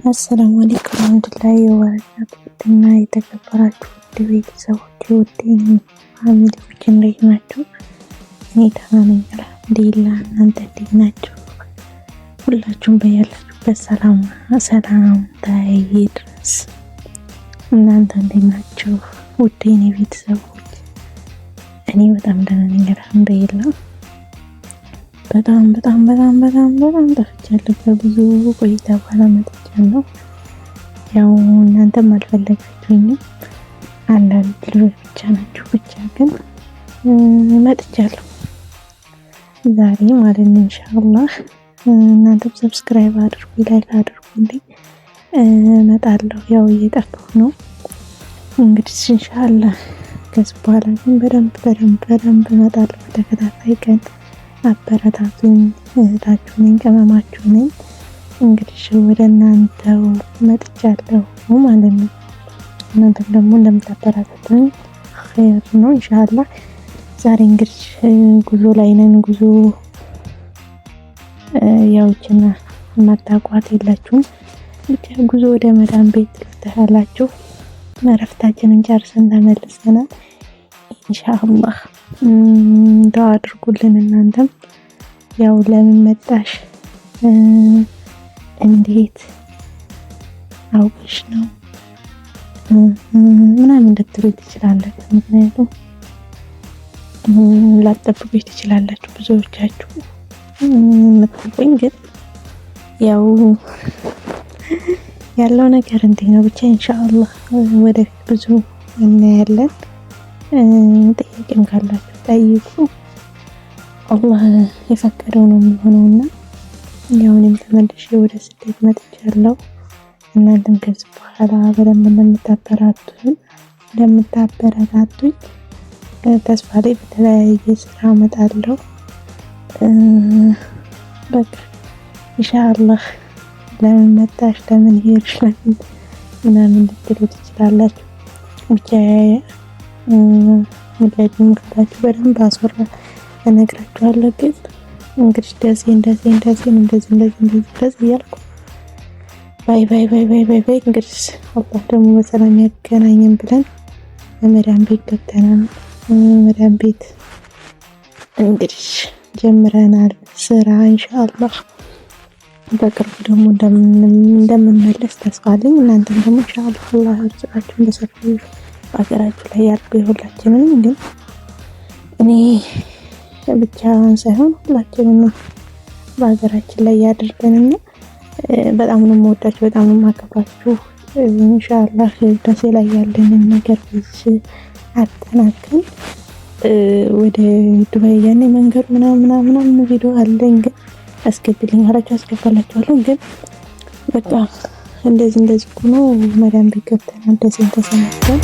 አሰላሙ አለይኩም ወራህመቱላሂ ወበረካቱ። እና የተከበራችሁ ውድ ቤተሰቦች ውድ family ዎች እንዴት ናችሁ? እኔ ደህና ነኝ አልሐምዱሊላህ። እናንተ እንዴት ናችሁ? ሁላችሁም በያላችሁበት ሰላም ሰላምታዬ ይድረስ። እናንተ እንዴት ናችሁ? ውድ የኔ ቤተሰቦች እኔ በጣም ደህና ነኝ አልሐምዱሊላህ። በጣም በጣም በጣም በጣም በጣም ጠፍቻለሁ። ከብዙ ቆይታ በኋላ መጥቻለሁ። ያው እናንተም አልፈለጋችሁኝም፣ አንዳንድ ልጆች ብቻ ናችሁ። ብቻ ግን መጥቻለሁ ዛሬ ማለት ነው። ኢንሻአላህ እናንተም subscribe አድርጉ፣ like አድርጉልኝ። እመጣለሁ። ያው እየጠፋሁ ነው እንግዲህ ኢንሻአላህ። ከዚህ በኋላ ግን በደንብ በደንብ በደንብ እመጣለሁ በተከታታይ ቀን። አበረታቱኝ። እህታችሁ ነኝ፣ ቅመማችሁ ነኝ። እንግዲህ ወደ እናንተው መጥቻለሁ ማለት ነው። እናንተም ደግሞ እንደምታበረታቱኝ ኸይር ነው ኢንሻአላህ። ዛሬ እንግዲህ ጉዞ ላይ ነን። ጉዞ ያውችና የማታውቋት የላችሁም። ብቻ ጉዞ ወደ መዳን ቤት ትላላችሁ። እረፍታችንን ጨርሰን ተመልሰናል። ኢንሻአላህ ዱአ አድርጉልን። እናንተም ያው ለምን መጣሽ፣ እንዴት አውቅሽ ነው ምናምን ልትሉ ትችላላችሁ። ምክንያቱም ላትጠብቁኝ ትችላላችሁ ብዙዎቻችሁ የምታውቁኝ፣ ግን ያው ያለው ነገር እንዲህ ነው። ብቻ ኢንሻአላህ ወደፊት ብዙ እናያለን። ጥያቄም ካላችሁ ጠይቁ። አላህ የፈቀደው ነው የሚሆነውና ያው እኔም ተመልሼ ወደ ስደት መጥቻለሁ። እናንተም ከዚህ በኋላ በደንብ እንደምታበረታቱኝ ተስፋ ላይ በተለያየ ስራ እመጣለሁ። በቃ ኢንሻአላህ ለምን መጣሽ፣ ለምን ሄድሽ፣ ለምን ምናምን ልትሉ ትችላላችሁ። ብቻ ምለድም ካላችሁ በደንብ አስወራ እነግራችኋለሁ። ግን እንግዲህ ደሴን ደሴን ደሴን እንደዚህ እንደዚህ እንደዚህ እንደዚህ እያልኩ bye bye bye bye bye bye። እንግዲህ አላህ ደግሞ በሰላም ያገናኘን ብለን መዳም ቤት ገብተናል። መዳም ቤት እንግዲህ ጀምረናል ስራ ኢንሻአላህ። በቅርቡ ደግሞ እንደምመለስ ተስፋ አለኝ። እናንተም ደግሞ ኢንሻአላህ አላህ ርዝቃችሁን በሰፊው በሀገራችሁ ላይ ያድርገው የሁላችንም። ግን እኔ ብቻ ሳይሆን ሁላችንም በሀገራችን ላይ ያድርገንና በጣም ነው የምወዳችሁ፣ በጣም ነው የማከብራችሁ። ኢንሻአላህ ደሴ ላይ ያለንን ነገር በዚህ አጠናቀን ወደ ዱባይ ያኔ መንገዱ ምናምን ምናምን ምናምን ቪዲዮ አለኝ፣ ግን አስገቢልኝ አላችሁ አስገባላችኋለሁ። ግን በቃ እንደዚህ እንደዚህ ሆኖ መዳም ቤት ገብተናል። ደሴን ተሰናብተን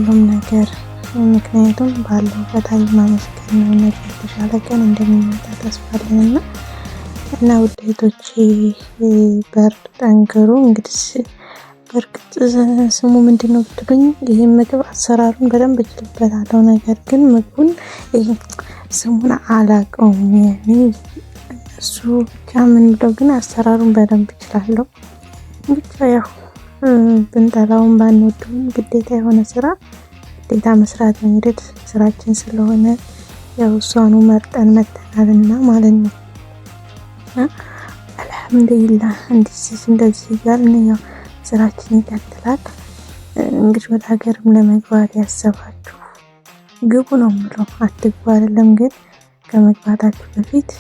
ለሁሉም ነገር ምክንያቱም ባለው ፈጣሪ ማመስገን ነው። ነገ የተሻለ ቀን እንደሚመጣ ተስፋ አለንና እና ውድ እህቶቼ በርቱ፣ ጠንክሩ። እንግዲህ በእርግጥ ስሙ ምንድን ነው ብትሉኝ ይህ ምግብ አሰራሩን በደንብ እችልበታለሁ። ነገር ግን ምግቡን ስሙን አላውቀውም። ያኔ እሱ ብቻ ምን ብለው ግን አሰራሩን በደንብ እችላለሁ። ብቻ ያው ብንጠላውም ባንወደውም ግዴታ የሆነ ስራ ግዴታ መስራት ነው እንግዲህ ስራችን ስለሆነ ያው እሷኑ መርጠን መተናልና ማለት ነው። እና አልሐምዱሊላህ እንደዚህ እንደዚህ እያልን ያው ስራችን ይቀጥላል። እንግዲህ ወደ ሀገርም ለመግባት ያሰባችሁ ግቡ ነው የምለው፣ አትግቡ አይደለም። ግን ከመግባታችሁ በፊት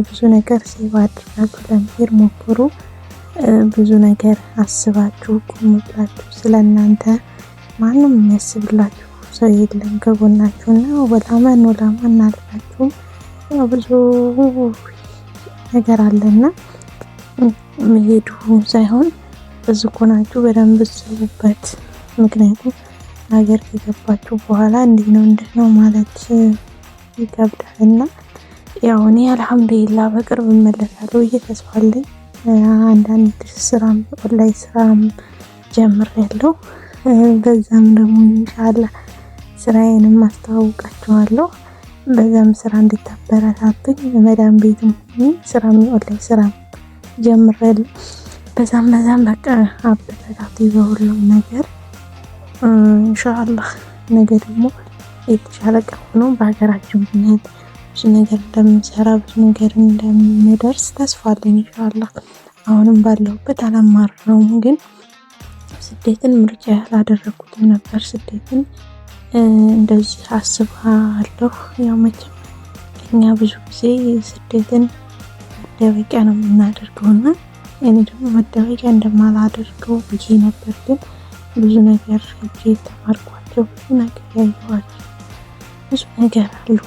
ብዙ ነገር save አድርጋችሁ ለመሄድ ሞክሩ። ብዙ ነገር አስባችሁ ቆም ብላችሁ ስለ እናንተ ማንም የሚያስብላችሁ ሰው የለም ከጎናችሁ እና ወላማን ወላማን አልፋችሁም ያው ብዙ ነገር አለና መሄዱ ሳይሆን እዚህ ሆናችሁ በደንብ አስቡበት። ምክንያቱም ሀገር ከገባችሁ በኋላ እንዲህ ነው እንዲህ ነው ማለት ይከብዳል እና ያው እኔ አልሐምዱሊላህ በቅርብ እመለሳለሁ ብዬ ተስፋ አለኝ። አንዳንድ ስራም ኦንላይን ስራም ጀምሬያለሁ። በዛም ደግሞ ኢንሻአላህ ስራዬንም አስተዋውቃችኋለሁ። በዛም ስራ እንድታበረታቱኝ መዳም ቤትም ሆኜ ስራም የኦንላይን ስራም ጀምሬያለሁ። በዛም በዛም በቃ አበረታቱኝ በሁሉም ነገር ኢንሻአላህ። ነገ ደግሞ የተሻለ ቀን ሆኖ በሀገራችን ምክንያት ብዙ ነገር እንደምንሰራ ብዙ ነገር እንደምንደርስ ተስፋ አለኝ ኢንሻአላህ። አሁንም ባለሁበት አላማረውም፣ ግን ስደትን ምርጫ ያላደረኩትም ነበር። ስደትን እንደዚህ አስባለሁ። ያው መቼም እኛ ብዙ ጊዜ ስደትን መደበቂያ ነው የምናደርገውና እኔ ደግሞ መደበቂያ እንደማላደርገው ብዬ ነበር። ግን ብዙ ነገር እጄ የተማርኳቸው ብዙ ነገር ያየኋቸው ብዙ ነገር አሉ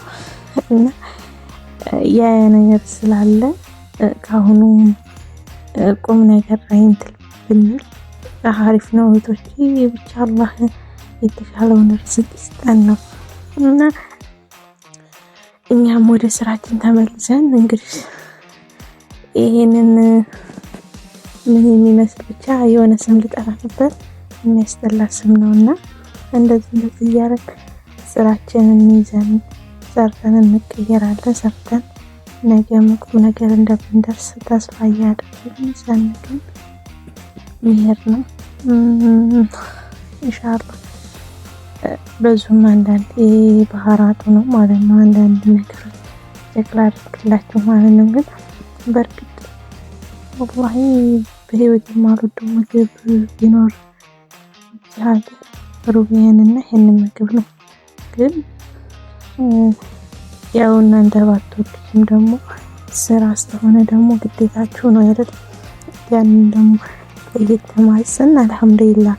እና ያ ነገር ስላለ ከአሁኑ ቁም ነገር ላይ እንትን ብንል አሪፍ ነው። እህቶቼ ብቻ አላህ የተሻለውን ርዝቅ ይስጠን ነው እና እኛም ወደ ስራችን ተመልሰን እንግዲህ ይሄንን ምን የሚመስል ብቻ የሆነ ስም ልጠራ ነበር፣ የሚያስጠላ ስም ነው እና እንደዚህ እንደዚህ እያደረግ ስራችንን ይዘን ሰርተን እንቀየራለን። ሰርተን ነገ ቁም ነገር እንደምንደርስ ተስፋ እያደረግን ሰንቅን መሄድ ነው ኢንሻአላህ። በዙም አንዳንድ ባህራቱ ነው ማለት ነው። አንዳንድ ነገሮች ጨቅላ አድርግላችሁ ማለት ነው። ግን በእርግጥ ወላሂ በህይወት የማልወደው ምግብ ቢኖር እዚህ ሀገር ሩቢያን እና ይሄንን ምግብ ነው። ግን ያው እናንተ ባትወዱትም ደግሞ ስራ ስለሆነ ደግሞ ግዴታችሁ ነው አይደል? ያንን ደግሞ እየተማጽን አልሐምዱሊላህ።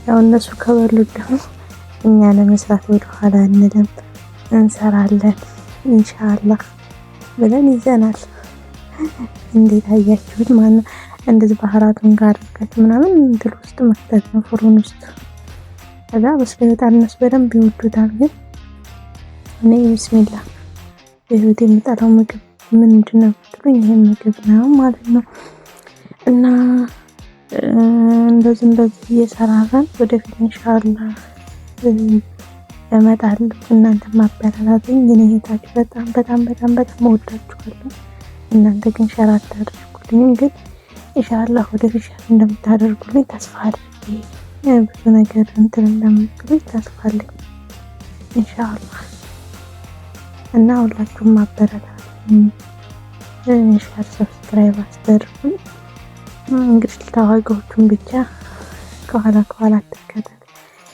ያው እነሱ ከበሉት ደግሞ እኛ ለመስራት ወደ ኋላ አንልም፣ እንሰራለን ኢንሻአላህ ብለን ይዘናል። እንዴት አያችሁት? ማነው እንደዚህ ባህራቱን ጋር አድርጋችሁ ምናምን እንትን ውስጥ መክተት ነው ፍሩን ውስጥ። ከዛ በስሎ ይወጣል። እነሱ በደንብ ይወዱታል። ግን እኔ ቢስሚላ በህይወት የምጠላው ምግብ ምንድን ነው ብትሉኝ ይሄ ምግብ ነው ማለት ነው። እና እንደዚህ እንደዚህ እየሰራራን ወደፊት ኢንሻአላህ እመጣለሁ። እናንተ ማበረታቱኝ። እኔ እህታችሁ በጣም በጣም በጣም በጣም እወዳችኋለሁ። እናንተ ግን share አታደርጉልኝም። ግን ኢንሻአላህ ወደፊት share እንደምታደርጉልኝ ተስፋ አድርጌ ብዙ ነገር እንትን እንደምትሉኝ ተስፋ አለኝ ኢንሻአላህ። እና ሁላችሁም ማበረታቱኝ፣ share subscribe አስደርጉኝ። እንግዲህ ታዋቂዎቹን ብቻ ከኋላ ከኋላ አትከተል፣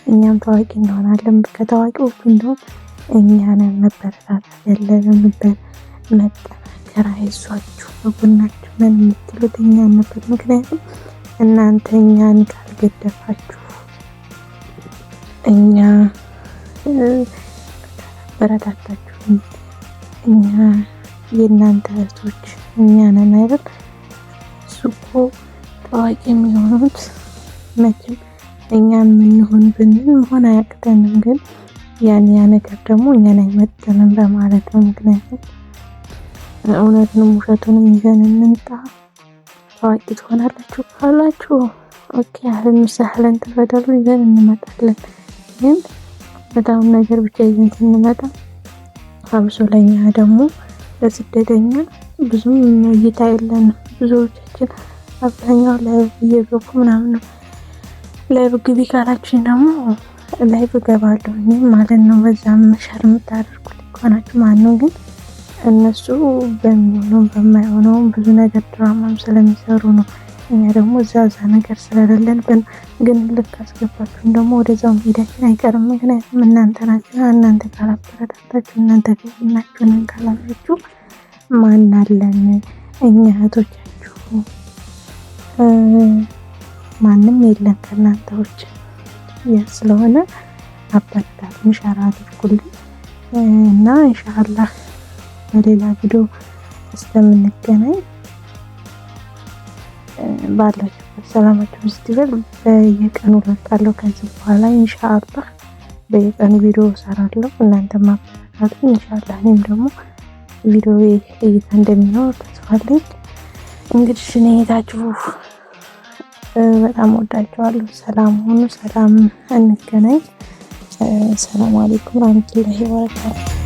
እኛም ታዋቂ እንሆናለን። ከታዋቂዎቹ እንደውም እኛ ነን መበረታታት ያለብን፣ መጠናከር፣ አይዟችሁ በጎናችሁ ነን የምትሉት እኛን ነበር። ምክንያቱም እናንተ እኛን ካልገደፋችሁ፣ እኛ ካላበረታታችሁን፣ እኛ የእናንተ እህቶች እኛ ነን አይደል? እሱ እኮ ታዋቂ የሚሆኑት መቼም እኛ የምንሆን ብንል መሆን አያቅተንም። ግን ያን ያ ነገር ደግሞ እኛን አይመጥንም በማለት ነው። ምክንያቱም እውነቱንም ውሸቱንም ይዘን እንምጣ። ታዋቂ ትሆናላችሁ ካላችሁ okay፣ أهلا وسهلا ተፈደሉ ይዘን እንመጣለን። ግን በጣም ነገር ብቻ ይዘን ስንመጣ አብሶ ለኛ ደግሞ ለስደተኛ ብዙም እይታ የለንም። ብዙዎቻችን አብዛኛው live እየገቡ ምናምን ነው። Live ግቢ ካላችሁኝ ደግሞ live እገባለሁ እኔም ማለት ነው። በዛም share የምታደርጉልኝ ከሆናችሁ ማለት ነው። ግን እነሱ በሚሆነውም በማይሆነውም ብዙ ነገር ድራማም ስለሚሰሩ ነው። እኛ ደግሞ እዛ እዛ ነገር ስለሌለን ግን ልክ አስገባችሁን ደግሞ ወደዛው መሄዳችን አይቀርም። ምክንያቱም እናንተ ናችሁ። እናንተ ካላበረታታችሁ፣ እናንተ ከጎናችሁን ካላላችሁ ማን አለን? እኛ እህቶቻችሁ ማንም የለን ከእናንተ ውጭ። ያ ስለሆነ አበረታቱን፣ share አድርጉልን እና ኢንሻአላህ በሌላ ቪዲዮ እስከምንገናኝ ባላችሁበት ሰላማችሁ ብዝት ይበል። በየቀኑ እለቃለሁ ከዚህ በኋላ ኢንሻአላህ በየቀኑ ቪዲዮ እሰራለሁ። እናንተም አበረታቱኝ ኢንሻአላህ። እኔም ደግሞ ቪዲዮ እይታ እንደሚኖር ተስፋ አለኝ። እንግዲህ እኔ እህታችሁ በጣም ወዳችኋለሁ። ሰላም ሁኑ። ሰላም እንገናኝ። ሰላም አለይኩም ረህመቱላሂ ወበረካቱ።